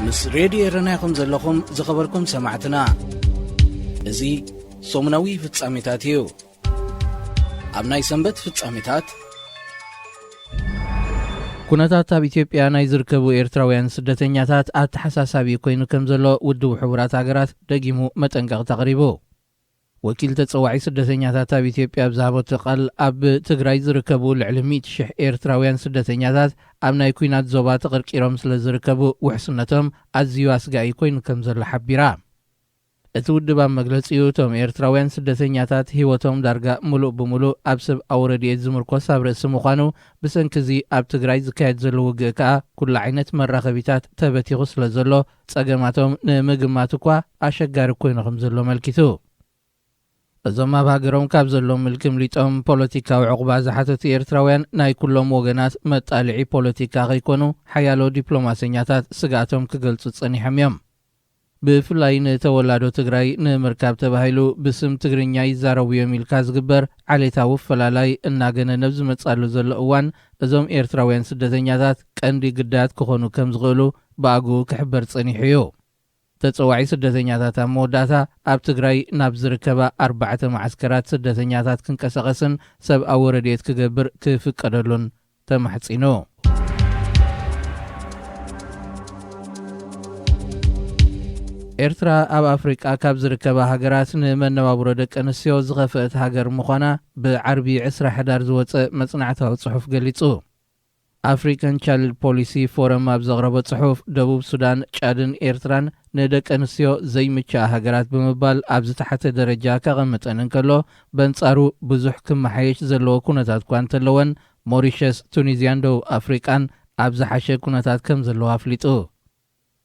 ምስ ሬድዮ ኤረና ኢኹም ዘለኹም ዝኸበርኩም ሰማዕትና። እዚ ሰሙናዊ ፍጻሜታት እዩ። ኣብ ናይ ሰንበት ፍጻሜታት፣ ኩነታት ኣብ ኢትዮጵያ ናይ ዝርከቡ ኤርትራውያን ስደተኛታት ኣተሓሳሳቢ ኮይኑ ከም ዘሎ ውድብ ሕቡራት ሃገራት ደጊሙ መጠንቀቕታ ኣቕሪቡ። ወኪል ተጸዋዒ ስደተኛታት ኣብ ኢትዮጵያ ኣብ ዝሃበቶ ቃል፣ ኣብ ትግራይ ዝርከቡ ልዕሊ ሚእቲ ሽሕ ኤርትራውያን ስደተኛታት ኣብ ናይ ኲናት ዞባ ተቐርቂሮም ስለ ዝርከቡ፣ ውሕስነቶም ኣዝዩ ኣስጋኢ ኮይኑ ከም ዘሎ ሓቢራ። እቲ ውድብ ኣብ መግለጺኡ፣ እቶም ኤርትራውያን ስደተኛታት ህይወቶም ዳርጋ ምሉእ ብምሉእ ኣብ ሰብኣዊ ረድኤት ዝምርኮስ ኣብ ርእሲ ምዃኑ፣ ብሰንኪ እዚ ኣብ ትግራይ ዝካየድ ዘሎ ውግእ ከኣ ኩሉ ዓይነት መራኸቢታት ተበቲኹ ስለ ዘሎ፣ ጸገማቶም ንምግማት እኳ ኣሸጋሪ ኮይኑ ከም ዘሎ ኣመልኪቱ። እዞም ኣብ ሃገሮም ካብ ዘሎ ምልኪ ምሊጦም ፖለቲካዊ ዕቑባ ዝሓተቱ ኤርትራውያን፣ ናይ ኩሎም ወገናት መጣልዒ ፖለቲካ ከይኮኑ፣ ሓያሎ ዲፕሎማሰኛታት ስግኣቶም ክገልጹ ጸኒሖም እዮም። ብፍላይ ንተወላዶ ትግራይ ንምርካብ ተባሂሉ፣ ብስም ትግርኛ ይዛረቡ እዮም ኢልካ ዝግበር ዓሌታዊ ፈላላይ እናገነነ ኣብ ዝመጻሉ ዘሎ እዋን፣ እዞም ኤርትራውያን ስደተኛታት ቀንዲ ግዳያት ክኾኑ ከም ዝኽእሉ ብኣግኡ ክሕበር ጸኒሑ እዩ። ተጸዋዒ ስደተኛታት ኣብ መወዳእታ፣ ኣብ ትግራይ ናብ ዝርከባ ኣርባዕተ መዓስከራት ስደተኛታት ክንቀሳቐስን ሰብኣዊ ረድኤት ክገብር ክፍቀደሉን ተማሕጺኑ። ኤርትራ ኣብ ኣፍሪቃ ካብ ዝርከባ ሃገራት ንመነባብሮ ደቂ ኣንስትዮ ዝኸፍአት ሃገር ምዃና ብዓርቢ ዕስራ ሕዳር ዝወጸ መጽናዕታዊ ጽሑፍ ገሊጹ። ኣፍሪካን ቻይልድ ፖሊሲ ፎረም ኣብ ዘቕረቦ ጽሑፍ፣ ደቡብ ሱዳን፣ ጫድን ኤርትራን ንደቂ ኣንስትዮ ዘይምችኣ ሃገራት ብምባል ኣብ ዝተሓተ ደረጃ ከቐምጠን እንከሎ፣ በንጻሩ ብዙሕ ክመሓየሽ ዘለዎ ኩነታት እኳ እንተለወን፣ ሞሪሸስ፣ ቱኒዝያን ደቡብ ኣፍሪቃን ኣብ ዝሓሸ ኩነታት ከም ዘለዋ ኣፍሊጡ።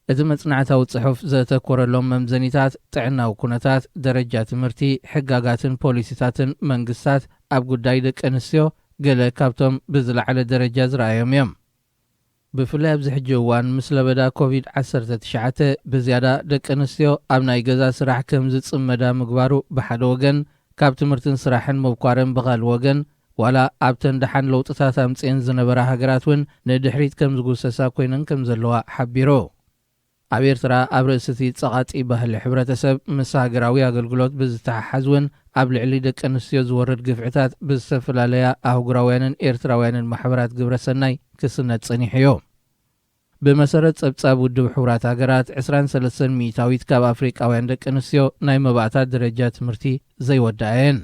እቲ መጽናዕታዊ ጽሑፍ ዘተኮረሎም መምዘኒታት፣ ጥዕናዊ ኩነታት፣ ደረጃ ትምህርቲ፣ ሕጋጋትን ፖሊሲታትን መንግስታት ኣብ ጉዳይ ደቂ ኣንስትዮ፣ ገለ ካብቶም ብዝለዓለ ደረጃ ዝረኣዮም እዮም። ብፍላይ ኣብዚ ሕጂ እዋን፣ ምስ ለበዳ ኮቪድ ዓሰርተ ትሽዓተ ብዝያዳ ደቂ ኣንስትዮ ኣብ ናይ ገዛ ስራሕ ከም ዝጽመዳ ምግባሩ ብሓደ ወገን፣ ካብ ትምህርትን ስራሕን ምብኳረን ብኻልእ ወገን፣ ዋላ ኣብተን ደሓን ለውጥታት ኣምጽኤን ዝነበራ ሃገራት እውን ንድሕሪት ከም ዝጉሰሳ ኮይነን ከም ዘለዋ ሓቢሩ። ኣብ ኤርትራ፣ ኣብ ርእሲ እቲ ጸቓጢ ባህሊ ሕብረተሰብ፣ ምስ ሃገራዊ ኣገልግሎት ብዝተሓሓዝ እውን፣ ኣብ ልዕሊ ደቂ ኣንስትዮ ዝወርድ ግፍዕታት ብዝተፈላለያ ኣህጉራውያንን ኤርትራውያንን ማሕበራት ግብረ ሰናይ ክስነድ ጸኒሑ እዩ። ብመሰረት ጸብጻብ ውድብ ሕቡራት ሃገራት፣ ዕስራን ሰለስተን ሚእታዊት ካብ ኣፍሪቃውያን ደቂ ኣንስትዮ ናይ መባእታ ደረጃ ትምህርቲ ዘይወድኣ እየን።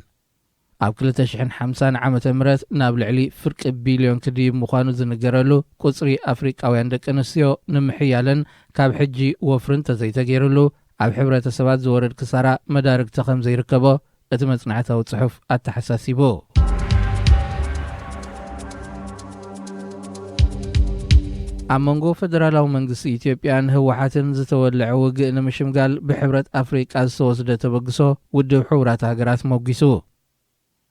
ኣብ ክልተ ሽሕን ሓምሳን ዓመተ ምህረት ናብ ልዕሊ ፍርቂ ቢልዮን ክድይብ ምዃኑ ዝንገረሉ ቁጽሪ ኣፍሪቃውያን ደቂ ኣንስትዮ ንምሕያለን ካብ ሕጂ ወፍሪ እንተዘይተገይሩሉ፣ ኣብ ሕብረተሰባት ዝወርድ ክሳራ መዳርግቲ ከም ዘይርከቦ እቲ መጽናዕታዊ ጽሑፍ ኣተሓሳሲቡ። ኣብ መንጎ ፈደራላዊ መንግስቲ ኢትዮጵያን ህወሓትን ዝተወልዐ ውግእ ንምሽምጋል ብሕብረት ኣፍሪቃ ዝተወስደ ተበግሶ ውድብ ሕቡራት ሃገራት ሞጒሱ።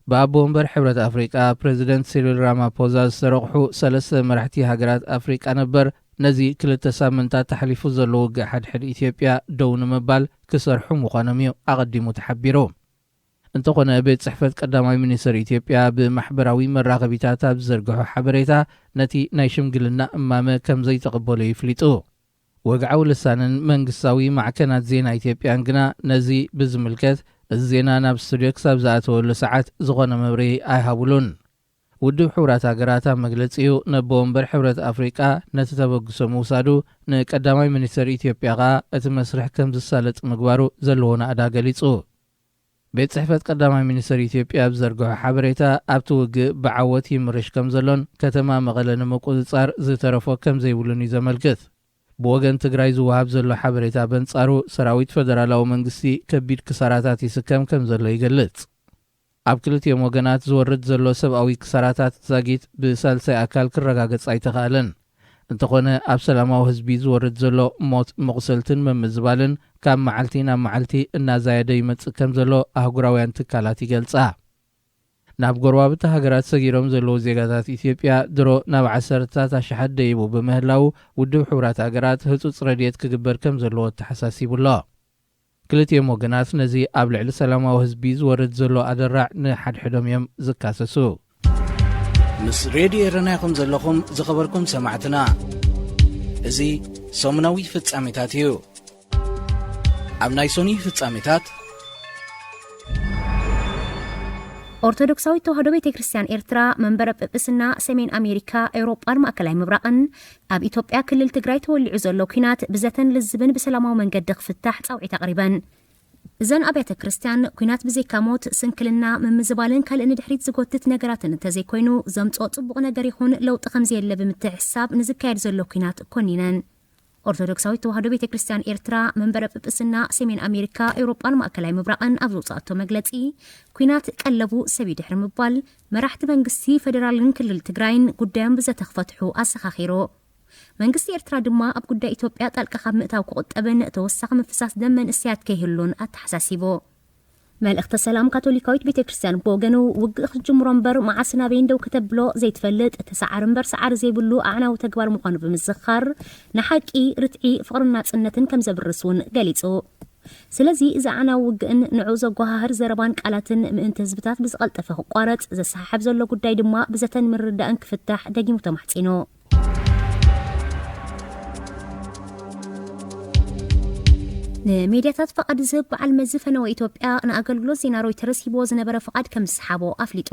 ብኣቦ ወንበር ሕብረት ኣፍሪቃ ፕረዚደንት ሲሪል ራማፖዛ ዝተረቑሑ ሰለስተ መራሕቲ ሃገራት ኣፍሪቃ ነበር፣ ነዚ ክልተ ሳምንታት ተሓሊፉ ዘሎ ውግእ ሓድሕድ ኢትዮጵያ ደው ንምባል ክሰርሑ ምዃኖም እዩ ኣቐዲሙ ተሓቢሩ። እንተኾነ፣ ቤት ጽሕፈት ቀዳማይ ሚኒስትር ኢትዮጵያ ብማሕበራዊ መራኸቢታት ኣብ ዝዘርግሖ ሓበሬታ፣ ነቲ ናይ ሽምግልና እማመ ከም ዘይተቐበሎ ይፍሊጡ። ወግዓዊ ልሳንን መንግስታዊ ማዕከናት ዜና ኢትዮጵያን ግና ነዚ ብዝምልከት፣ እዚ ዜና ናብ ስቱድዮ ክሳብ ዝኣተወሉ ሰዓት ዝኾነ መብርሂ ኣይሃቡሉን። ውድብ ሕቡራት ሃገራት ኣብ መግለጺኡ፣ ነቦ ወንበር ሕብረት ኣፍሪቃ ነቲ ተበግሶ ምውሳዱ ንቀዳማይ ሚኒስተር ኢትዮጵያ ከኣ እቲ መስርሕ ከም ዝሳለጥ ምግባሩ ዘለዎ ናእዳ ገሊጹ። ቤት ጽሕፈት ቀዳማይ ሚኒስተር ኢትዮጵያ ኣብ ዘርግሖ ሓበሬታ፣ ኣብቲ ውግእ ብዓወት ይምርሽ ከም ዘሎን ከተማ መቐለ ንምቁጽጻር ዝተረፎ ከም ዘይብሉን እዩ ዘመልክት። ብወገን ትግራይ ዝወሃብ ዘሎ ሓበሬታ በንጻሩ፣ ሰራዊት ፈደራላዊ መንግስቲ ከቢድ ክሳራታት ይስከም ከም ዘሎ ይገልጽ። ኣብ ክልቲኦም ወገናት ዝወርድ ዘሎ ሰብኣዊ ክሳራታት ዛጊት ብሳልሳይ ኣካል ክረጋገጽ ኣይተኻእለን። እንተኾነ፣ ኣብ ሰላማዊ ህዝቢ ዝወርድ ዘሎ ሞት፣ መቑሰልትን ምምዝባልን ካብ መዓልቲ ናብ መዓልቲ እናዛየደ ይመጽእ ከም ዘሎ ኣህጉራውያን ትካላት ይገልጻ። ናብ ጎረባብቲ ሃገራት ሰጊሮም ዘለዉ ዜጋታት ኢትዮጵያ ድሮ ናብ ዓሰርታት ኣሽሓት ደይቡ ብምህላዉ፣ ውድብ ሕቡራት ሃገራት ህጹጽ ረድኤት ክግበር ከም ዘለዎ ኣተሓሳሲቡ ኣሎ። ክልቲኦም ወገናት ነዚ ኣብ ልዕሊ ሰላማዊ ህዝቢ ዝወርድ ዘሎ ኣደራዕ ንሓድሕዶም እዮም ዝካሰሱ። ምስ ሬድዮ ኤረና ኢኹም ዘለኹም ዝኸበርኩም ሰማዕትና። እዚ ሰሙናዊ ፍጻሜታት እዩ። ኣብ ናይ ሰኑይ ፍጻሜታት፣ ኦርቶዶክሳዊት ተዋህዶ ቤተ ክርስቲያን ኤርትራ መንበረ ጵጵስና ሰሜን ኣሜሪካ፣ ኤውሮጳን ማእከላይ ምብራቕን ኣብ ኢትዮጵያ ክልል ትግራይ ተወሊዑ ዘሎ ኲናት ብዘተን ልዝብን ብሰላማዊ መንገዲ ክፍታሕ ጻውዒት ኣቕሪበን። እዘን ኣብያተ ክርስቲያን ኲናት ብዘይካ ሞት፣ ስንክልና፣ ምምዝባልን ካልእ ንድሕሪት ዝጎትት ነገራትን እንተዘይኮይኑ ዘምጽኦ ጽቡቕ ነገር ይኹን ለውጢ ከምዘየለ ብምትሕስሳብ ንዝካየድ ዘሎ ኲናት ኮኒነን። ኦርቶዶክሳዊት ተዋህዶ ቤተ ክርስቲያን ኤርትራ መንበረ ጵጵስና ሰሜን ኣሜሪካ፣ ኤውሮጳን ማእከላይ ምብራቕን ኣብ ዘውፅኣቶ መግለጺ፣ ኲናት ቀለቡ ሰብ እዩ ድሕሪ ምባል፣ መራሕቲ መንግስቲ ፌደራልን ክልል ትግራይን ጉዳዮም ብዘተ ክፈትሑ ኣዘኻኺሩ። መንግስቲ ኤርትራ ድማ ኣብ ጉዳይ ኢትዮጵያ ጣልቃ ካብ ምእታው ክቑጠብን ተወሳኺ ምፍሳስ ደም መንእሰያት ከይህሉን ኣተሓሳሲቡ። መልእኽተ ሰላም ካቶሊካዊት ቤተ ክርስቲያን ብወገኑ፣ ውግእ ክትጅምሮ እምበር መዓስ ናበይን ደው ከተብሎ ዘይትፈልጥ፣ ተሰዓሪ እምበር ሰዓሪ ዘይብሉ ኣዕናዊ ተግባር ምዃኑ ብምዝኻር፣ ንሓቂ፣ ርትዒ፣ ፍቕርን ናጽነትን ከም ዘብርስ እውን ገሊጹ። ስለዚ እዚ ኣዕናዊ ውግእን ንዕኡ ዘጓሃህር ዘረባን ቃላትን ምእንቲ ህዝብታት ብዝቐልጠፈ ክቋረጽ ዘሰሓሕብ ዘሎ ጉዳይ ድማ ብዘተን ምርዳእን ክፍታሕ ደጊሙ ተማሕጺኑ። ንሜድያታት ፍቓድ ዝህብ በዓል መዚ ፈነወ ኢትዮጵያ ንኣገልግሎት ዜና ሮይተርስ ሂብዎ ዝነበረ ፍቓድ ከም ዝሰሓቦ ኣፍሊጡ።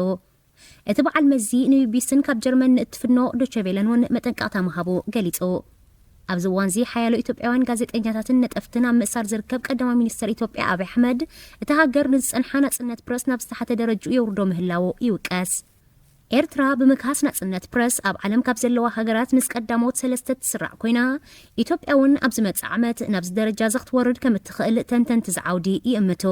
እቲ በዓል መዚ ንቢቢስን ካብ ጀርመን ንእትፍኖ ዶቸቬለን እውን መጠንቀቕታ ምሃቡ ገሊጹ። ኣብዚ እዋንዚ ሓያሎ ኢትዮጵያውያን ጋዜጠኛታትን ነጠፍትን ኣብ ምእሳር ዝርከብ ቀዳማይ ሚኒስተር ኢትዮጵያ ኣብይ ኣሕመድ፣ እታ ሃገር ንዝጸንሓ ናጽነት ፕረስ ናብ ዝተሓተ ደረጅኡ የውርዶ ምህላዉ ይውቀስ። ኤርትራ ብምግሃስ ናጽነት ፕረስ ኣብ ዓለም ካብ ዘለዋ ሃገራት ምስ ቀዳሞት ሰለስተ ትስራዕ ኮይና፣ ኢትዮጵያ እውን ኣብ ዝመጽእ ዓመት ናብዚ ደረጃ እዚ ክትወርድ ከም እትኽእል ተንተንቲ እዚ ዓውዲ ይእምቱ።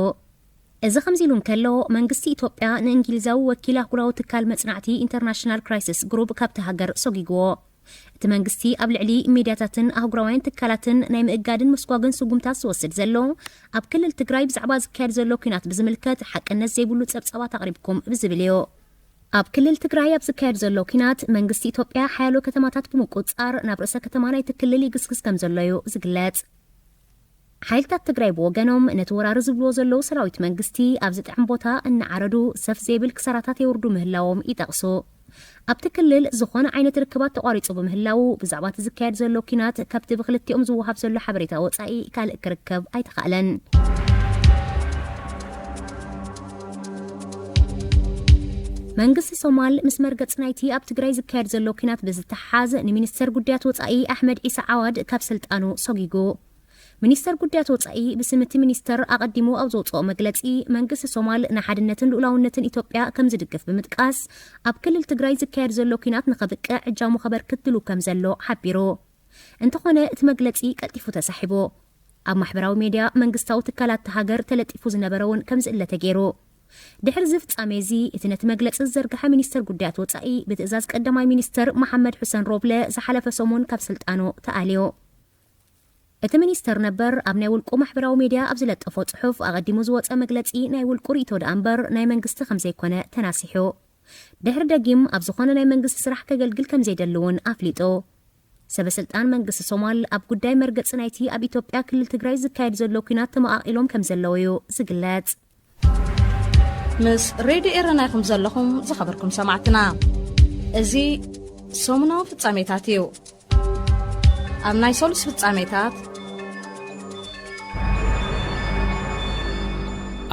እዚ ከምዚ ኢሉ እንከሎ፣ መንግስቲ ኢትዮጵያ ንእንግሊዛዊ ወኪል ኣህጉራዊ ትካል መጽናዕቲ ኢንተርናሽናል ክራይሲስ ግሩፕ ካብቲ ሃገር ሰጒግዎ። እቲ መንግስቲ ኣብ ልዕሊ ሚድያታትን ኣህጉራውያን ትካላትን ናይ ምእጋድን ምስጓግን ስጉምታት ዝወስድ ዘሎ፣ ኣብ ክልል ትግራይ ብዛዕባ ዝካየድ ዘሎ ኲናት ብዝምልከት ሓቅነት ዘይብሉ ጸብጻባት ኣቕሪብኩም ብዝብል እዩ። ኣብ ክልል ትግራይ ኣብ ዝካየድ ዘሎ ኲናት፣ መንግስቲ ኢትዮጵያ ሓያሎ ከተማታት ብምቁጽጻር ናብ ርእሰ ከተማ ናይቲ ክልል ይግስግስ ከም ዘሎ እዩ ዝግለጽ። ሓይልታት ትግራይ ብወገኖም፣ ነቲ ወራሪ ዝብልዎ ዘለዉ ሰራዊት መንግስቲ ኣብ ዝጥዕም ቦታ እናዓረዱ ሰፍ ዘይብል ክሳራታት የውርዱ ምህላዎም ይጠቕሱ። ኣብቲ ክልል ዝኾነ ዓይነት ርክባት ተቋሪጹ ብምህላዉ፣ ብዛዕባ እቲ ዝካየድ ዘሎ ኲናት ካብቲ ብክልቲኦም ዝወሃብ ዘሎ ሓበሬታ ወጻኢ ካልእ ክርከብ ኣይተኻእለን። መንግስቲ ሶማል ምስ መርገጽ ናይቲ ኣብ ትግራይ ዝካየድ ዘሎ ኲናት ብዝተሓሓዝ ንሚኒስተር ጉዳያት ወጻኢ ኣሕመድ ዒሳ ዓዋድ ካብ ስልጣኑ ሰጒጉ። ሚኒስተር ጉዳያት ወጻኢ ብስም እቲ ሚኒስተር ኣቐዲሙ ኣብ ዘውጽኦ መግለጺ፣ መንግስቲ ሶማል ንሓድነትን ልኡላውነትን ኢትዮጵያ ከም ዝድግፍ ብምጥቃስ፣ ኣብ ክልል ትግራይ ዝካየድ ዘሎ ኲናት ንኸብቅዕ እጃሙ ከበርክት ድሉው ከም ዘሎ ሓቢሩ። እንተኾነ እቲ መግለጺ ቀልጢፉ ተሳሒቡ። ኣብ ማሕበራዊ ሜድያ መንግስታዊ ትካላት እታ ሃገር ተለጢፉ ዝነበረ እውን ከም ዝእለ ተገይሩ። ድሕሪ እዚ ፍጻሜ እዚ፣ እቲ ነቲ መግለጺ ዝዘርግሐ ሚኒስተር ጉዳያት ወጻኢ ብትእዛዝ ቀዳማይ ሚኒስተር መሓመድ ሑሰን ሮብለ ዝሓለፈ ሰሙን ካብ ስልጣኑ ተኣልዩ። እቲ ሚኒስተር ነበር ኣብ ናይ ውልቁ ማሕበራዊ ሜድያ ኣብ ዝለጠፎ ጽሑፍ፣ ኣቐዲሙ ዝወጸ መግለጺ ናይ ውልቁ ርእይቶ ደኣ እምበር ናይ መንግስቲ ከም ዘይኮነ ተናሲሑ። ድሕሪ ደጊም ኣብ ዝኾነ ናይ መንግስቲ ስራሕ ከገልግል ከም ዘይደሊ እውን ኣፍሊጡ። ሰበ ስልጣን መንግስቲ ሶማል ኣብ ጉዳይ መርገጺ ናይቲ ኣብ ኢትዮጵያ ክልል ትግራይ ዝካየድ ዘሎ ኲናት ተመቓቒሎም ከም ዘለዉ እዩ ዝግለጽ። ምስ ሬድዮ ኤረና ኢኹም ዘለኹም ዝኸበርኩም ሰማዕትና። እዚ ሰሙናዊ ፍጻሜታት እዩ። ኣብ ናይ ሰሉስ ፍጻሜታት፣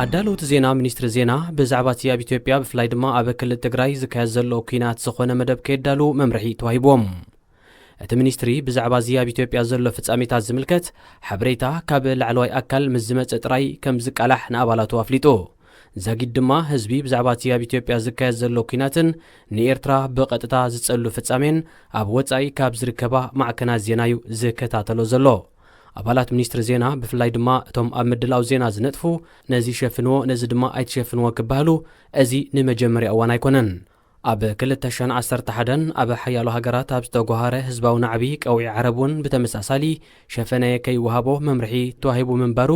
ኣዳለውቲ ዜና ሚኒስትሪ ዜና ብዛዕባ እቲ ኣብ ኢትዮጵያ ብፍላይ ድማ ኣብ ክልል ትግራይ ዝካየድ ዘሎ ኲናት ዝኾነ መደብ ከየዳሉ መምርሒ ተዋሂብዎም። እቲ ሚኒስትሪ ብዛዕባ እዚ ኣብ ኢትዮጵያ ዘሎ ፍጻሜታት ዝምልከት ሓበሬታ ካብ ላዕለዋይ ኣካል ምስ ዝመጽእ ጥራይ ከም ዝቃላሕ ንኣባላቱ ኣፍሊጡ። ዛጊድ ድማ ህዝቢ ብዛዕባ እቲ ኣብ ኢትዮጵያ ዝካየድ ዘሎ ኲናትን ንኤርትራ ብቐጥታ ዝጸሉ ፍጻሜን ኣብ ወጻኢ ካብ ዝርከባ ማዕከናት ዜና እዩ ዝከታተሎ ዘሎ። ኣባላት ሚኒስትሪ ዜና ብፍላይ ድማ እቶም ኣብ ምድላው ዜና ዝነጥፉ ነዚ ሸፍንዎ ነዚ ድማ ኣይትሸፍንዎ ክበሃሉ እዚ ንመጀመርያ እዋን ኣይኮነን። ኣብ ክልተ ሽሕን ዓሰርተ ሓደን ኣብ ሓያሎ ሃገራት ኣብ ዝተጓሃረ ህዝባዊ ናዕቢ ቀውዒ ዓረብ እውን ብተመሳሳሊ ሸፈነ ከይወሃቦ መምርሒ ተዋሂቡ ምንባሩ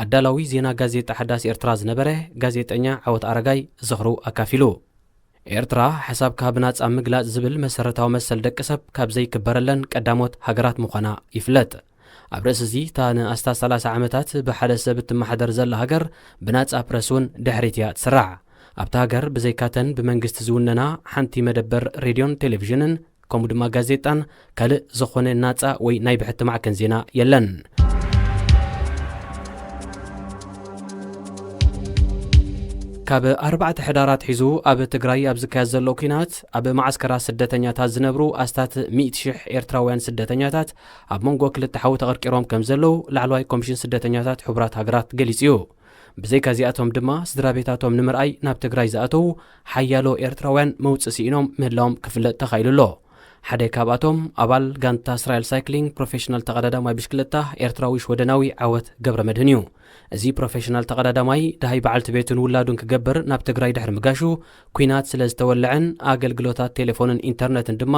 ኣዳላዊ ዜና ጋዜጣ ሓዳስ ኤርትራ ዝነበረ ጋዜጠኛ ዓወት ኣረጋይ ዝኽሩ ኣካፊሉ። ኤርትራ ሓሳብካ ብናጻ ምግላጽ ዝብል መሰረታዊ መሰል ደቂ ሰብ ካብ ዘይክበረለን ቀዳሞት ሃገራት ምዃና ይፍለጥ። ኣብ ርእሲ እዚ፣ እታ ንኣስታት ሰላሳ ዓመታት ብሓደ ሰብ እትመሓደር ዘላ ሃገር ብናጻ ፕረስ እውን ድሕሪት እያ ትስራዕ። ኣብታ ሃገር ብዘይካተን ብመንግስቲ ዝውነና ሓንቲ መደበር ሬድዮን ቴሌቪዥንን ከምኡ ድማ ጋዜጣን ካልእ ዝኾነ ናጻ ወይ ናይ ብሕቲ ማዕከን ዜና የለን። ካብ ኣርባዕተ ሕዳር ኣትሒዙ ኣብ ትግራይ ኣብ ዝካየድ ዘሎ ኲናት ኣብ መዓስከራት ስደተኛታት ዝነብሩ ኣስታት ሚእቲ ሽሕ ኤርትራውያን ስደተኛታት ኣብ መንጎ ክልተ ሓዊ ተቐርቂሮም ከም ዘለዉ ላዕለዋይ ኮሚሽን ስደተኛታት ሕቡራት ሃገራት ገሊጹ እዩ። ብዘይካ እዚኣቶም ድማ ስድራ ቤታቶም ንምርኣይ ናብ ትግራይ ዝኣተዉ ሓያሎ ኤርትራውያን መውጽእ ስኢኖም ምህላዎም ክፍለጥ ተኻኢሉ ኣሎ። ሓደ ካብኣቶም ኣባል ጋንታ እስራኤል ሳይክሊንግ ፕሮፌሽናል ተቐዳዳማይ ብሽክለታ ኤርትራዊ ሽወደናዊ ዓወት ገብረ መድህን እዩ። እዚ ፕሮፌሽናል ተቐዳዳማይ ደሃይ በዓልቲ ቤቱን ውላዱን ክገብር ናብ ትግራይ ድሕሪ ምጋሹ ኲናት ስለ ዝተወለዐን ኣገልግሎታት ቴሌፎንን ኢንተርነትን ድማ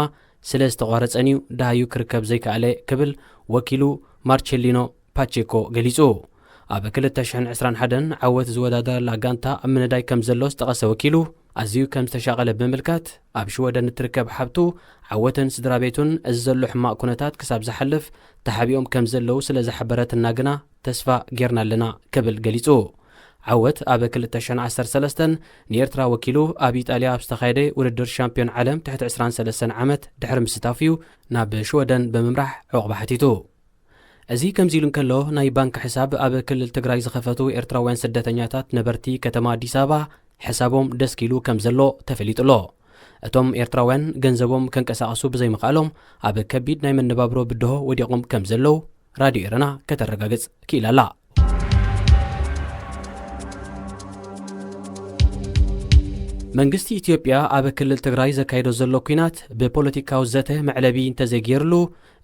ስለ ዝተቋረጸን እዩ ደሃዩ ክርከብ ዘይከኣለ ክብል ወኪሉ ማርቸሊኖ ፓቼኮ ገሊጹ። ኣብ ክልተ ሽሕን ዕስራን ሓደን ዓወት ዝወዳደረላ ጋንታ ኣብ ምንዳይ ከም ዘሎ ዝጠቐሰ ወኪሉ ኣዝዩ ከም ዝተሻቐለ ብምምልካት ኣብ ሽወደን እትርከብ ሓብቱ ዓወትን ስድራ ቤቱን እዚ ዘሎ ሕማቕ ኩነታት ክሳብ ዝሓልፍ ተሓቢኦም ከም ዘለዉ ስለ ዝሓበረትና ግና ተስፋ ጌርና ኣለና ክብል ገሊጹ። ዓወት ኣብ ክልተ ሽሕን ዓሰርተ ሰለስተን ንኤርትራ ወኪሉ ኣብ ኢጣልያ ኣብ ዝተኻየደ ውድድር ሻምፒዮን ዓለም ትሕቲ ዕስራን ሰለስተን ዓመት ድሕሪ ምስታፉ እዩ ናብ ሽወደን ብምምራሕ ዕቑባ ሓቲቱ። እዚ ከምዚ ኢሉ እንከሎ ናይ ባንክ ሕሳብ ኣብ ክልል ትግራይ ዝኸፈቱ ኤርትራውያን ስደተኛታት ነበርቲ ከተማ ኣዲስ ኣበባ ሕሳቦም ደስኪሉ ከም ዘሎ ተፈሊጡ ኣሎ። እቶም ኤርትራውያን ገንዘቦም ከንቀሳቐሱ ብዘይምኽኣሎም ኣብ ከቢድ ናይ መነባብሮ ብድሆ ወዲቖም ከም ዘለዉ ራድዮ ኤረና ከተረጋግጽ ክኢላ ኣላ። መንግስቲ ኢትዮጵያ ኣብ ክልል ትግራይ ዘካይዶ ዘሎ ኲናት ብፖለቲካዊ ዘተ መዕለቢ እንተዘይገይርሉ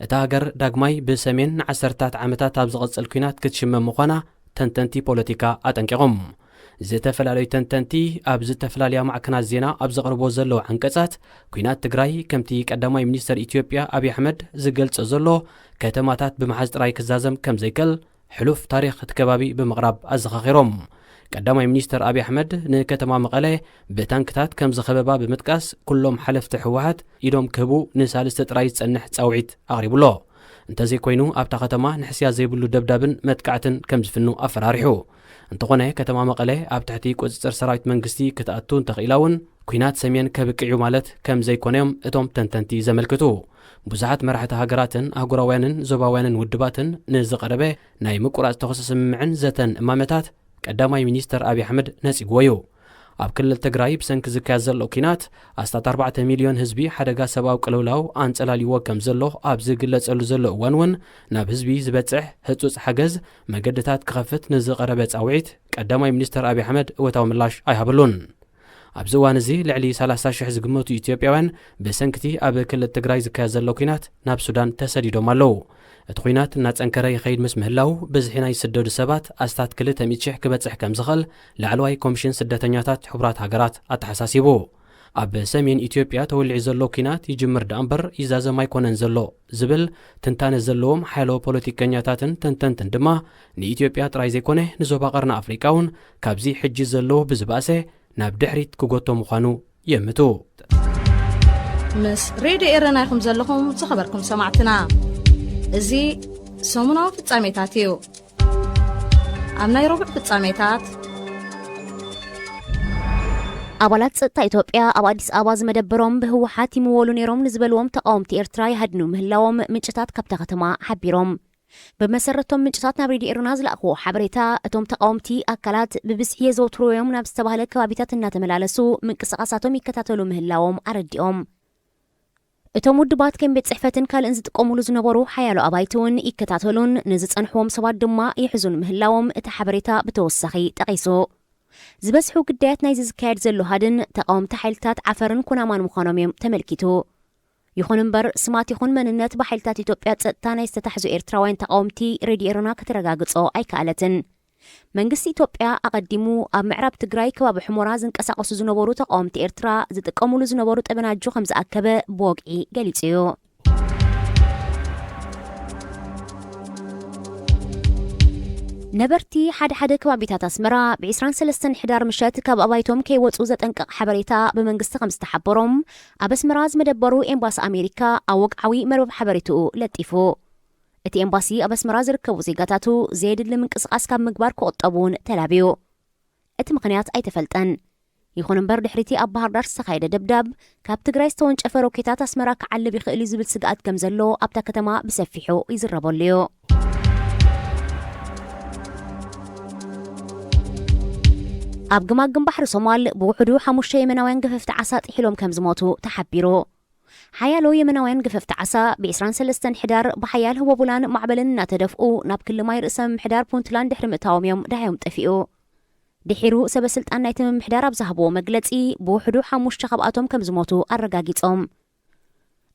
እታ ሃገር ዳግማይ ብሰሜን ንዓሰርታት ዓመታት ኣብ ዝቐጽል ኲናት ክትሽመም ምዃና ተንተንቲ ፖለቲካ ኣጠንቂቖም። ዝተፈላለዩ ተንተንቲ ኣብ ዝተፈላለያ ማዕከናት ዜና ኣብ ዘቕርቦ ዘለዉ ዓንቀጻት ኲናት ትግራይ ከምቲ ቀዳማይ ሚኒስተር ኢትዮጵያ ኣብይ ኣሕመድ ዝገልጾ ዘሎ ከተማታት ብምሓዝ ጥራይ ክዛዘም ከም ዘይከል ሕሉፍ ታሪኽ እቲ ከባቢ ብምቕራብ ኣዘኻኺሮም። ቀዳማይ ሚኒስተር ኣብይ ኣሕመድ ንከተማ መቐለ ብታንክታት ከም ዝኸበባ ብምጥቃስ ኩሎም ሓለፍቲ ህወሓት ኢዶም ክህቡ ንሳልስቲ ጥራይ ዝጸንሕ ጻውዒት ኣቕሪቡ ኣሎ። እንተዘይኮይኑ ኣብታ ከተማ ንሕስያ ዘይብሉ ደብዳብን መጥቃዕትን ከም ዝፍኑ ኣፈራሪሑ። እንተኾነ ከተማ መቐለ ኣብ ትሕቲ ቁጽጽር ሰራዊት መንግስቲ ክትኣቱ እንተኽኢላ እውን ኲናት ሰሜን ከብቅዕ እዩ ማለት ከም ዘይኮነ እዮም እቶም ተንተንቲ ዘመልክቱ። ብዙሓት መራሕቲ ሃገራትን ኣህጉራውያንን ዞባውያንን ውድባትን ንዝቐረበ ናይ ምቁራጽ ተኹሲ ስምምዕን ዘተን እማመታት ቀዳማይ ሚኒስተር ኣብይ ኣሕመድ ነጺግዎ እዩ። ኣብ ክልል ትግራይ ብሰንኪ ዝካየድ ዘሎ ኲናት ኣስታት ኣርባዕተ ሚልዮን ህዝቢ ሓደጋ ሰብኣዊ ቅልውላው ኣንጸላልይዎ ከም ዘሎ ኣብ ዝግለጸሉ ዘሎ እዋን እውን ናብ ህዝቢ ዝበጽሕ ህጹጽ ሓገዝ መገድታት ክኸፍት ንዝቐረበ ጻውዒት ቀዳማይ ሚኒስተር ኣብይ ኣሕመድ እወታዊ ምላሽ ኣይሃበሉን። ኣብዚ እዋን እዚ ልዕሊ ሰላሳ ሽሕ ዝግመቱ ኢትዮጵያውያን ብሰንክቲ ኣብ ክልል ትግራይ ዝካየድ ዘሎ ኲናት ናብ ሱዳን ተሰዲዶም ኣለዉ። እቲ ኲናት እናጸንከረ ይኸይድ ምስ ምህላው ብዝሒ ናይ ዝስደዱ ሰባት ኣስታት ክልተ ሚእቲ ሽሕ ክበጽሕ ከም ዝኽእል ላዕለዋይ ኮሚሽን ስደተኛታት ሕቡራት ሃገራት ኣተሓሳሲቡ። ኣብ ሰሜን ኢትዮጵያ ተወሊዑ ዘሎ ኲናት ይጅምር ደኣ እምበር ይዛዘም ኣይኮነን ዘሎ ዝብል ትንታነ ዘለዎም ሓያሎ ፖለቲከኛታትን ተንተንትን ድማ ንኢትዮጵያ ጥራይ ዘይኮነ ንዞባ ቀርኒ ኣፍሪቃ እውን ካብዚ ሕጂ ዘሎ ብዝባእሰ ናብ ድሕሪት ክጎቶ ምዃኑ የምቱ። ምስ ሬድዮ ኤረና ኢኹም ዘለኹም ዝኸበርኩም ሰማዕትና። እዚ ሰሙናዊ ፍጻሜታት እዩ። ኣብ ናይ ረቡዕ ፍጻሜታት ኣባላት ጸጥታ ኢትዮጵያ ኣብ ኣዲስ ኣበባ ዝመደበሮም ብህወሓት ይምወሉ ነይሮም ንዝበልዎም ተቓወምቲ ኤርትራ ይሃድኑ ምህላዎም ምንጭታት ካብታ ከተማ ሓቢሮም። ብመሰረቶም ምንጭታት ናብ ሬድዮ ኤረና ዝለኣኽዎ ሓበሬታ፣ እቶም ተቓወምቲ ኣካላት ብብዝሒ የዘውትርዎም ናብ ዝተባህለ ከባቢታት እናተመላለሱ ምንቅስቓሳቶም ይከታተሉ ምህላዎም ኣረዲኦም። እቶም ውድባት ከም ቤት ጽሕፈትን ካልእን ዝጥቀሙሉ ዝነበሩ ሓያሎ ኣባይቲ እውን ይከታተሉን ንዝጸንሕዎም ሰባት ድማ ይሕዙን ምህላዎም እቲ ሓበሬታ ብተወሳኺ ጠቒሱ። ዝበዝሑ ግዳያት ናይዚ ዝካየድ ዘሎ ሃድን ተቓወምቲ ሓይልታት ዓፈርን ኩናማን ምዃኖም እዮም ተመልኪቱ። ይኹን እምበር ስማት ይኹን መንነት ብሓይልታት ኢትዮጵያ ጸጥታ ናይ ዝተታሕዙ ኤርትራውያን ተቓወምቲ ሬድዮ ኤረና ከተረጋግጾ ኣይከኣለትን። መንግስቲ ኢትዮጵያ ኣቐዲሙ ኣብ ምዕራብ ትግራይ ከባቢ ሕሞራ ዝንቀሳቐሱ ዝነበሩ ተቓወምቲ ኤርትራ ዝጥቀሙሉ ዝነበሩ ጠበናጁ ከም ዝኣከበ ብወግዒ ገሊጹ እዩ። ነበርቲ ሓደ ሓደ ከባቢታት ኣስመራ ብ ዕስራን ሰለስተን ሕዳር ምሸት ካብ ኣባይቶም ከይወጹ ዘጠንቅቕ ሓበሬታ ብመንግስቲ ከም ዝተሓበሮም ኣብ ኣስመራ ዝመደበሩ ኤምባሲ ኣሜሪካ ኣብ ወግዓዊ መርበብ ሓበሬትኡ ለጢፉ። እቲ ኤምባሲ ኣብ ኣስመራ ዝርከቡ ዜጋታቱ ዘየድሊ ምንቅስቓስ ካብ ምግባር ክቑጠቡ እውን ተላብዩ። እቲ ምኽንያት ኣይተፈልጠን። ይኹን እምበር፣ ድሕሪቲ ኣብ ባህር ዳር ዝተኻየደ ደብዳብ፣ ካብ ትግራይ ዝተወንጨፈ ሮኬታት ኣስመራ ክዓልብ ይኽእል እዩ ዝብል ስግኣት ከም ዘሎ ኣብታ ከተማ ብሰፊሑ ይዝረበሉ እዩ። ኣብ ግማግም ባሕሪ ሶማል ብውሕዱ ሓሙሽተ የመናውያን ገፈፍቲ ዓሳ ጥሒሎም ከም ዝሞቱ ተሓቢሩ። ሓያሎ የመናውያን ገፈፍቲ ዓሳ ብ23 ሕዳር ብሓያል ህቦቡላን ማዕበልን እናተደፍኡ ናብ ክሊ ማይ ርእሰ ምምሕዳር ፑንትላንድ ድሕሪ ምእታዎም እዮም ደሃዮም ጠፊኡ። ድሒሩ ሰበ ስልጣን ናይቲ ምምሕዳር ኣብ ዝሃብዎ መግለጺ፣ ብውሕዱ ሓሙሽተ ካብኣቶም ከም ዝሞቱ ኣረጋጊጾም።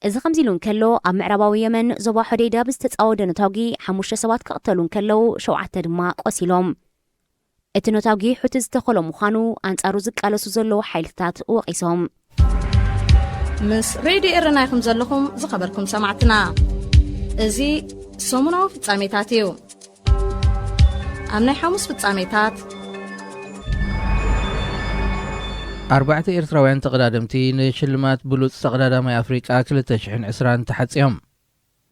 እዚ ከምዚ ኢሉ እንከሎ፣ ኣብ ምዕራባዊ የመን ዞባ ሖዴይዳ ብዝተጻወደ ነታጒ ሓሙሽተ ሰባት ክቕተሉ እንከለዉ፣ ሸውዓተ ድማ ቆሲሎም። እቲ ነታጒ ሑቲ ዝተኸሎ ምዃኑ ኣንጻሩ ዝቃለሱ ዘለዉ ሓይልታት ወቒሶም። ምስ ሬድዮ ኤረና ኢኹም ዘለኹም ዝኸበርኩም ሰማዕትና። እዚ ሰሙናዊ ፍጻሜታት እዩ። ኣብ ናይ ሓሙስ ፍጻሜታት፣ ኣርባዕተ ኤርትራውያን ተቐዳደምቲ ንሽልማት ብሉጽ ተቐዳዳማይ ኣፍሪቃ ክልተ ሽሕን ዕስራን ተሓጽዮም።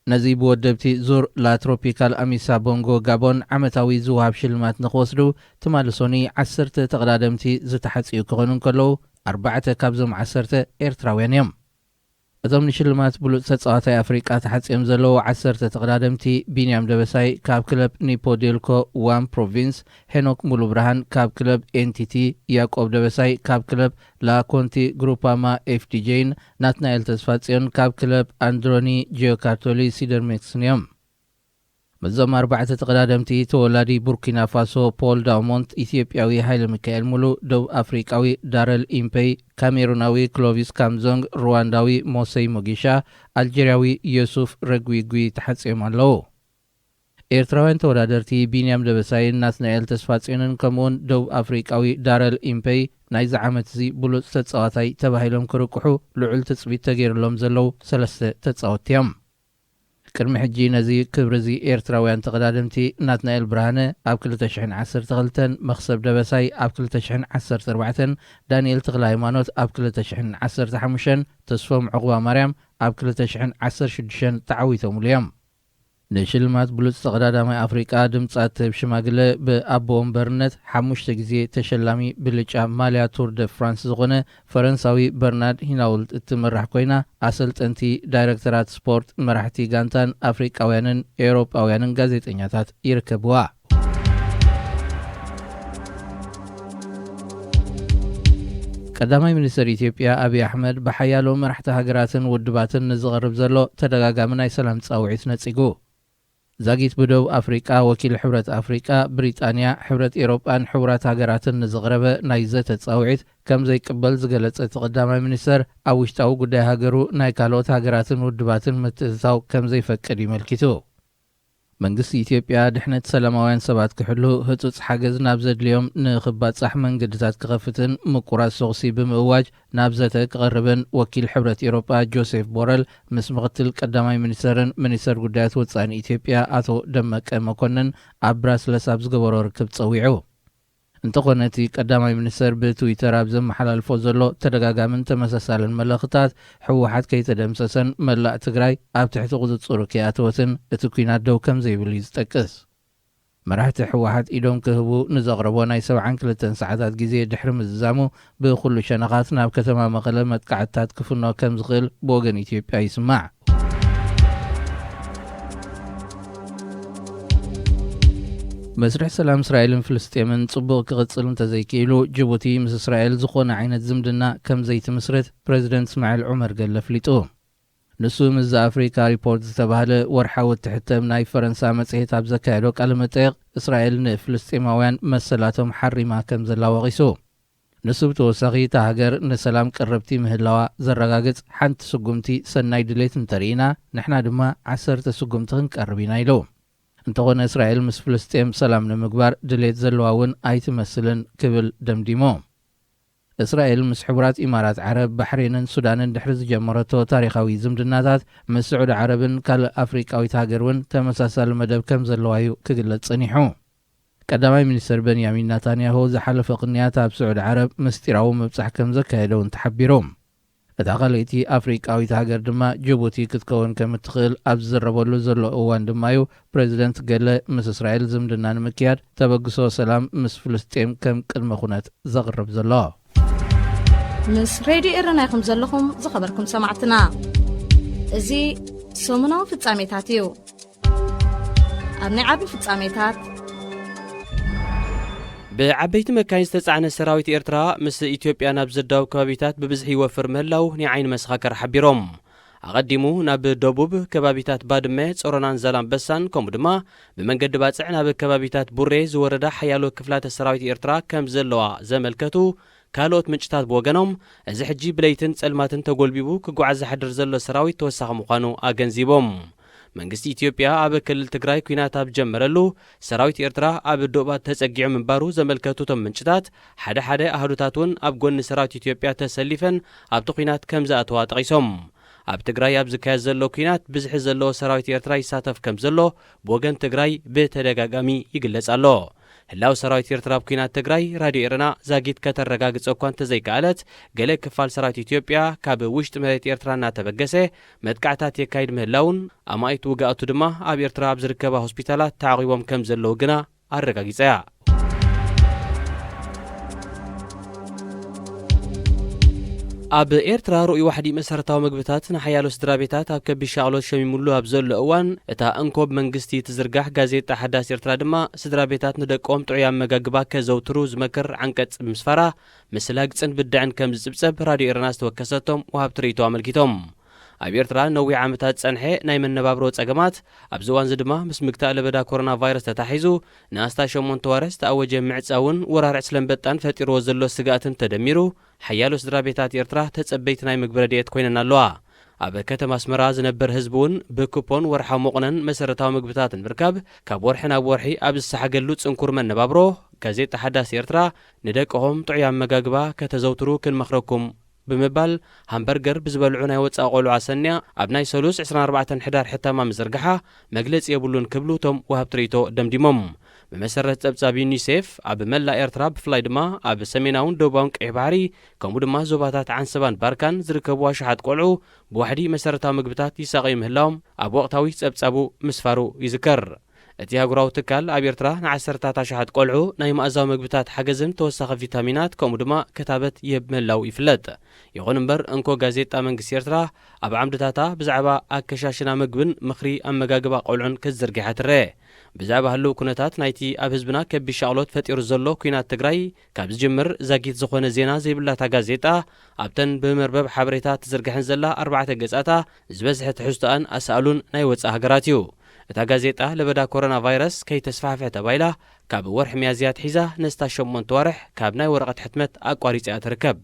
ነዚ ብወደብቲ ዙር ላ ትሮፒካል ኣሚሳ ቦንጎ ጋቦን ዓመታዊ ዝወሃብ ሽልማት ንክወስዱ ትማሊ ሶኒ ዓሰርተ ተቐዳደምቲ ዝተሓጽዩ ክኾኑ እንከለዉ፣ ኣርባዕተ ካብዞም ዓሰርተ ኤርትራውያን እዮም። እቶም ንሽልማት ብሉጽ ተጻዋታይ ኣፍሪቃ ተሓጽዮም ዘለዉ ዓሰርተ ተቐዳደምቲ፣ ቢንያም ደበሳይ ካብ ክለብ ኒፖ ዴልኮ ዋን ፕሮቪንስ፣ ሄኖክ ሙሉብርሃን ካብ ክለብ ኤንቲቲ፣ ያዕቆብ ደበሳይ ካብ ክለብ ላኮንቲ ግሩፓማ ኤፍዲጄን ናትናኤል ተስፋጽዮን ካብ ክለብ ኣንድሮኒ ጂዮካርቶሊ ሲደርሜክስን እዮም። ምስዞም ኣርባዕተ ተቐዳደምቲ፣ ተወላዲ ቡርኪና ፋሶ ፖል ዳውሞንት፣ ኢትዮጵያዊ ሃይለ ሚካኤል ሙሉ፣ ደቡብ ኣፍሪቃዊ ዳረል ኢምፔይ፣ ካሜሩናዊ ክሎቪስ ካምዞንግ፣ ሩዋንዳዊ ሞሰይ ሞጊሻ፣ ኣልጀርያዊ ዮሱፍ ረጉጉይ ተሓጽዮም ኣለዉ። ኤርትራውያን ተወዳደርቲ ቢንያም ደበሳይን ናትናኤል ተስፋጽዮንን ከምኡውን ደቡብ ኣፍሪቃዊ ዳረል ኢምፔይ ናይዚ ዓመት እዚ ብሉጽ ተጻዋታይ ተባሂሎም ክርቅሑ ልዑል ትጽቢት ተገይሩሎም ዘለዉ ሰለስተ ተጻወትቲ እዮም። ቅድሚ ሕጂ ነዚ ክብሪ እዚ ኤርትራውያን ተቐዳደምቲ ናትናኤል ብርሃነ ኣብ ክልተ ሽሕን ዓሰርተ ክልተን፣ መኽሰብ ደበሳይ ኣብ ክልተ ሽሕን ዓሰርተ ኣርባዕተን፣ ዳንኤል ተኽለ ሃይማኖት ኣብ ክልተ ሽሕን ዓሰርተ ሓሙሽተን፣ ተስፎም ዑቕባ ማርያም ኣብ ክልተ ሽሕን ዓሰርተ ሽዱሽተን ተዓዊቶምሉ እዮም። ንሽልማት ብሉጽ ተቐዳዳማይ ኣፍሪቃ ድምጻ እትህብ ሽማግለ፣ ብኣቦ ወንበርነት ሓሙሽተ ግዜ ተሸላሚ ብልጫ ማልያ ቱር ደ ፍራንስ ዝኾነ ፈረንሳዊ በርናርድ ሂናውልት እትምራሕ ኮይና፣ ኣሰልጠንቲ፣ ዳይረክተራት ስፖርት፣ መራሕቲ ጋንታን ኣፍሪቃውያንን ኤውሮጳውያንን ጋዜጠኛታት ይርከብዋ። ቀዳማይ ሚኒስተር ኢትዮጵያ ኣብይ ኣሕመድ፣ ብሓያሎ መራሕቲ ሃገራትን ውድባትን ንዝቐርብ ዘሎ ተደጋጋሚ ናይ ሰላም ጻውዒት ነጺጉ። ዛጊት ብደቡብ ኣፍሪቃ ወኪል ሕብረት ኣፍሪቃ፣ ብሪጣንያ፣ ሕብረት ኤውሮጳን ሕቡራት ሃገራትን ንዝቕረበ ናይ ዘተ ጻውዒት ከም ዘይቅበል ዝገለጸ እቲ ቀዳማይ ሚኒስተር፣ ኣብ ውሽጣዊ ጉዳይ ሃገሩ ናይ ካልኦት ሃገራትን ውድባትን ምትእትታው ከም ዘይፈቅድ እዩ መልኪቱ። መንግስቲ ኢትዮጵያ ድሕነት ሰላማውያን ሰባት ክሕሉ፣ ህጹጽ ሓገዝ ናብ ዘድልዮም ንኽባጻሕ መንገድታት ክኸፍትን ምቁራጽ ተኹሲ ብምእዋጅ ናብ ዘተ ክቐርብን ወኪል ሕብረት ኤውሮጳ ጆሴፍ ቦረል ምስ ምኽትል ቀዳማይ ሚኒስተርን ሚኒስተር ጉዳያት ወጻኢ ኢትዮጵያ ኣቶ ደመቀ መኮንን ኣብ ብራስለስ ኣብ ዝገበሮ ርክብ ጸዊዑ። እንተኾነ፣ እቲ ቀዳማይ ሚኒስተር ብትዊተር ኣብ ዘመሓላልፎ ዘሎ ተደጋጋምን ተመሳሳልን መልእኽታት፣ ህወሓት ከይተደምሰሰን መላእ ትግራይ ኣብ ትሕቲ ቁጽጽሩ ከይኣተወትን እቲ ኲናት ደው ከም ዘይብል እዩ ዝጠቅስ። መራሕቲ ህወሓት ኢዶም ክህቡ ንዘቕረቦ ናይ ሰብዓን ክልተን ሰዓታት ግዜ ድሕሪ ምዝዛሙ፣ ብኹሉ ሸነኻት ናብ ከተማ መቐለ መጥቃዕትታት ክፍኖ ከም ዝኽእል ብወገን ኢትዮጵያ ይስማዕ። መስርሕ ሰላም እስራኤልን ፍልስጤምን ጽቡቕ ክቕጽል እንተዘይክኢሉ፣ ጅቡቲ ምስ እስራኤል ዝኾነ ዓይነት ዝምድና ከም ዘይትምስርት ፕረዚደንት እስማዒል ዑመር ገለ ኣፍሊጡ። ንሱ ምስ ዘ ኣፍሪካ ሪፖርት ዝተባህለ ወርሓዊ እትሕተም ናይ ፈረንሳ መጽሔት ኣብ ዘካየዶ ቃለ መጠየቕ፣ እስራኤል ንፍልስጤማውያን መሰላቶም ሓሪማ ከም ዘላ ወቒሱ። ንሱ ብተወሳኺ፣ እታ ሃገር ንሰላም ቅርብቲ ምህላዋ ዘረጋግጽ ሓንቲ ስጉምቲ ሰናይ ድሌት እንተርኢና፣ ንሕና ድማ ዓሰርተ ስጉምቲ ክንቀርብ ኢና ኢሉ። እንተኾነ፣ እስራኤል ምስ ፍልስጤም ሰላም ንምግባር ድሌት ዘለዋ እውን ኣይትመስልን ክብል ደምዲሙ። እስራኤል ምስ ሕቡራት ኢማራት ዓረብ፣ ባሕሬንን ሱዳንን ድሕሪ ዝጀመረቶ ታሪኻዊ ዝምድናታት፣ ምስ ስዑዲ ዓረብን ካልእ ኣፍሪቃዊት ሃገር እውን ተመሳሳሊ መደብ ከም ዘለዋ እዩ ክግለጽ ጸኒሑ። ቀዳማይ ሚኒስተር በንያሚን ናታንያሁ ዝሓለፈ ቅንያት ኣብ ስዑዲ ዓረብ ምስጢራዊ ምብጻሕ ከም ዘካየደ እውን ተሓቢሩ። እታ ካልኣይቲ ኣፍሪቃዊት ሃገር ድማ ጅቡቲ ክትከውን ከም እትኽእል ኣብ ዝዝረበሉ ዘሎ እዋን ድማ እዩ ፕረዚደንት ገለ ምስ እስራኤል ዝምድና ንምክያድ ተበግሶ ሰላም ምስ ፍልስጤም ከም ቅድመ ኩነት ዘቕርብ ዘሎ። ምስ ሬድዮ ኤረና ኢኹም ዘለኹም ዝኸበርኩም ሰማዕትና። እዚ ሰሙናዊ ፍጻሜታት እዩ። ኣብ ናይ ዓቢ ፍጻሜታት፣ ብዓበይቲ መካይን ዝተጻዕነ ሰራዊት ኤርትራ ምስ ኢትዮጵያ ናብ ዘዳውብ ከባቢታት ብብዝሒ ይወፍር ምህላው ናይ ዓይኒ መሰኻክር ሓቢሮም። ኣቐዲሙ ናብ ደቡብ ከባቢታት ባድመ፣ ጾሮናን ዛላምበሳን ከምኡ ድማ ብመንገዲ ባጽዕ ናብ ከባቢታት ቡሬ ዝወረዳ ሓያሎ ክፍላተ ሰራዊት ኤርትራ ከም ዘለዋ ዘመልከቱ ካልኦት ምንጭታት ብወገኖም፣ እዚ ሕጂ ብለይትን ጸልማትን ተጎልቢቡ ክጓዓዝ ዝሓድር ዘሎ ሰራዊት ተወሳኺ ምዃኑ ኣገንዚቦም። መንግስቲ ኢትዮጵያ ኣብ ክልል ትግራይ ኲናት ኣብ ጀመረሉ፣ ሰራዊት ኤርትራ ኣብ ዶባት ተጸጊዑ ምንባሩ ዘመልከቱ እቶም ምንጭታት፣ ሓደ ሓደ ኣህዱታት እውን ኣብ ጎኒ ሰራዊት ኢትዮጵያ ተሰሊፈን ኣብቲ ኲናት ከም ዝኣተዋ ጠቒሶም። ኣብ ትግራይ ኣብ ዝካየድ ዘሎ ኲናት ብዝሒ ዘለዎ ሰራዊት ኤርትራ ይሳተፍ ከም ዘሎ ብወገን ትግራይ ብተደጋጋሚ ይግለጽ ኣሎ። ህላው ሰራዊት ኤርትራ ኣብ ኲናት ትግራይ ራድዮ ኤረና ዛጊት ከተረጋግጾ እኳ እንተዘይከኣለት፣ ገለ ክፋል ሰራዊት ኢትዮጵያ ካብ ውሽጢ መሬት ኤርትራ እናተበገሰ መጥቃዕታት የካይድ ምህላውን ኣማኢት ውግኣቱ ድማ ኣብ ኤርትራ ኣብ ዝርከባ ሆስፒታላት ተዓቒቦም ከም ዘለዉ ግና ኣረጋጊጻ እያ። ኣብ ኤርትራ ርኡይ ዋሕዲ መሰረታዊ ምግብታት ንሓያሎ ስድራ ቤታት ኣብ ከቢድ ሻቕሎት ሸሚሙሉ ኣብ ዘሎ እዋን፣ እታ እንኮ ብመንግስቲ ትዝርጋሕ ጋዜጣ ሓዳስ ኤርትራ ድማ ስድራ ቤታት ንደቆም ጥዑይ ኣመጋግባ ከዘውትሩ ዝመክር ዓንቀጽ ብምስፋራ፣ ምስላ ግጽን ብድዕን ከም ዝጽብጸብ ራድዮ ኤረና ዝተወከሰቶም ወሃብቲ ርእይቶ ኣመልኪቶም። ኣብ ኤርትራ ነዊሕ ዓመታት ዝጸንሐ ናይ መነባብሮ ጸገማት፣ ኣብዚ እዋንዚ ድማ ምስ ምግታእ ለበዳ ኮሮና ቫይረስ ተታሒዙ፣ ንኣስታት ሸሞንተ ወርሒ ዝተኣወጀ ምዕጻውን ወራር ዕስለ ኣንበጣን ፈጢርዎ ዘሎ ስግኣትን ተደሚሩ፣ ሓያሎ ስድራ ቤታት ኤርትራ ተጸበይቲ ናይ ምግቢ ረድኤት ኮይነን ኣለዋ። ኣብ ከተማ ኣስመራ ዝነበር ህዝቢ እውን ብኩፖን ወርሓዊ መቑነን መሰረታዊ ምግብታት ንምርካብ ካብ ወርሒ ናብ ወርሒ ኣብ ዝሰሓገሉ ጽንኩር መነባብሮ፣ ጋዜጣ ሓዳስ ኤርትራ ንደቅኹም ጥዑይ ኣመጋግባ ከተዘውትሩ ክንመኽረኩም ብምባል፣ ሃምበርገር ብዝበልዑ ናይ ወጻኢ ቆልዑ ኣሰንያ ኣብ ናይ ሰሉስ ዕስራን ኣርባዕተን ሕዳር ሕታማ ምዝርግሓ መግለጺ የብሉን ክብሉ እቶም ወሃብቲ ርእይቶ ደምዲሞም። ብመሰረት ጸብጻብ ዩኒሴፍ፣ ኣብ መላእ ኤርትራ ብፍላይ ድማ ኣብ ሰሜናውን ደቡባውን ቀይሕ ባሕሪ ከምኡ ድማ ዞባታት ዓንሰባን ባርካን ዝርከቡ ኣሽሓት ቆልዑ ብዋሕዲ መሰረታዊ ምግብታት ይሳቐዩ ምህላዎም ኣብ ወቕታዊ ጸብጻቡ ምስፋሩ ይዝከር። እቲ ኣህጉራዊ ትካል ኣብ ኤርትራ ንዓሰርታት ኣሽሓት ቆልዑ ናይ መኣዛዊ ምግብታት ሓገዝን ተወሳኺ ቪታሚናት ከምኡ ድማ ክታበት ይህብ ምህላው ይፍለጥ። ይኹን እምበር እንኮ ጋዜጣ መንግስቲ ኤርትራ ኣብ ዓምድታታ ብዛዕባ ኣከሻሽና ምግብን ምኽሪ ኣመጋግባ ቆልዑን ክትዝርግሕ ትረአ። ብዛዕባ ህልው ኩነታት ናይቲ ኣብ ህዝብና ከቢድ ሻቕሎት ፈጢሩ ዘሎ ኲናት ትግራይ ካብ ዝጅምር ዛጊት ዝኾነ ዜና ዘይብላታ ጋዜጣ፣ ኣብተን ብመርበብ ሓበሬታ ትዝርግሐን ዘላ ኣርባዕተ ገጻታ ዝበዝሐ ትሕዝቶኣን ኣሳእሉን ናይ ወጻኢ ሃገራት እዩ። እታ ጋዜጣ ለበዳ ኮሮና ቫይረስ ከይተስፋሕፍሐ ተባሂላ ካብ ወርሒ ሚያዝያ ኣትሒዛ ነስታ ሸሞንተ ዋርሕ ካብ ናይ ወረቐት ሕትመት ኣቋሪጻ እያ ትርከብ።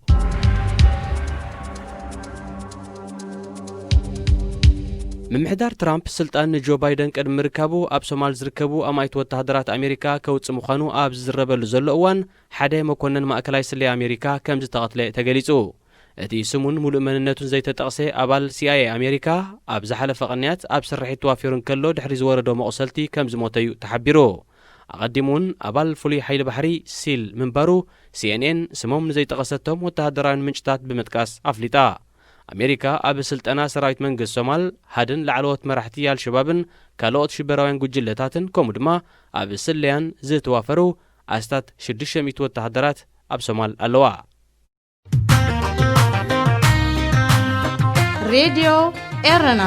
ምምሕዳር ትራምፕ ስልጣን ንጆ ባይደን ቅድሚ ምርካቡ ኣብ ሶማል ዝርከቡ ኣማኢት ወተሃደራት ኣሜሪካ ከውጽእ ምዃኑ ኣብ ዝዝረበሉ ዘሎ እዋን፣ ሓደ መኮነን ማእከላይ ስለያ ኣሜሪካ ከም ዝተቐትለ ተገሊጹ። እቲ ስሙን ሙሉእ መንነቱን ዘይተጠቕሰ ኣባል ሲኣይኤ ኣሜሪካ ኣብ ዝሓለፈ ቅንያት ኣብ ስርሒት ተዋፊሩ እንከሎ ድሕሪ ዝወረዶ መቑሰልቲ ከም ዝሞተ እዩ ተሓቢሩ። ኣቐዲሙ እውን ኣባል ፍሉይ ሓይሊ ባሕሪ ሲል ምንባሩ ሲኤንኤን ስሞም ንዘይጠቐሰቶም ወተሃደራውያን ምንጭታት ብምጥቃስ ኣፍሊጣ። ኣሜሪካ ኣብ ስልጠና ሰራዊት መንግስቲ ሶማል፣ ሃድን ላዕለዎት መራሕቲ ኣልሸባብን ካልኦት ሽበራውያን ጉጅለታትን ከምኡ ድማ ኣብ ስለያን ዝተዋፈሩ ኣስታት ሽዱሽተ ሚእቲ ወተሃደራት ኣብ ሶማል ኣለዋ። ሬድዮ ኤረና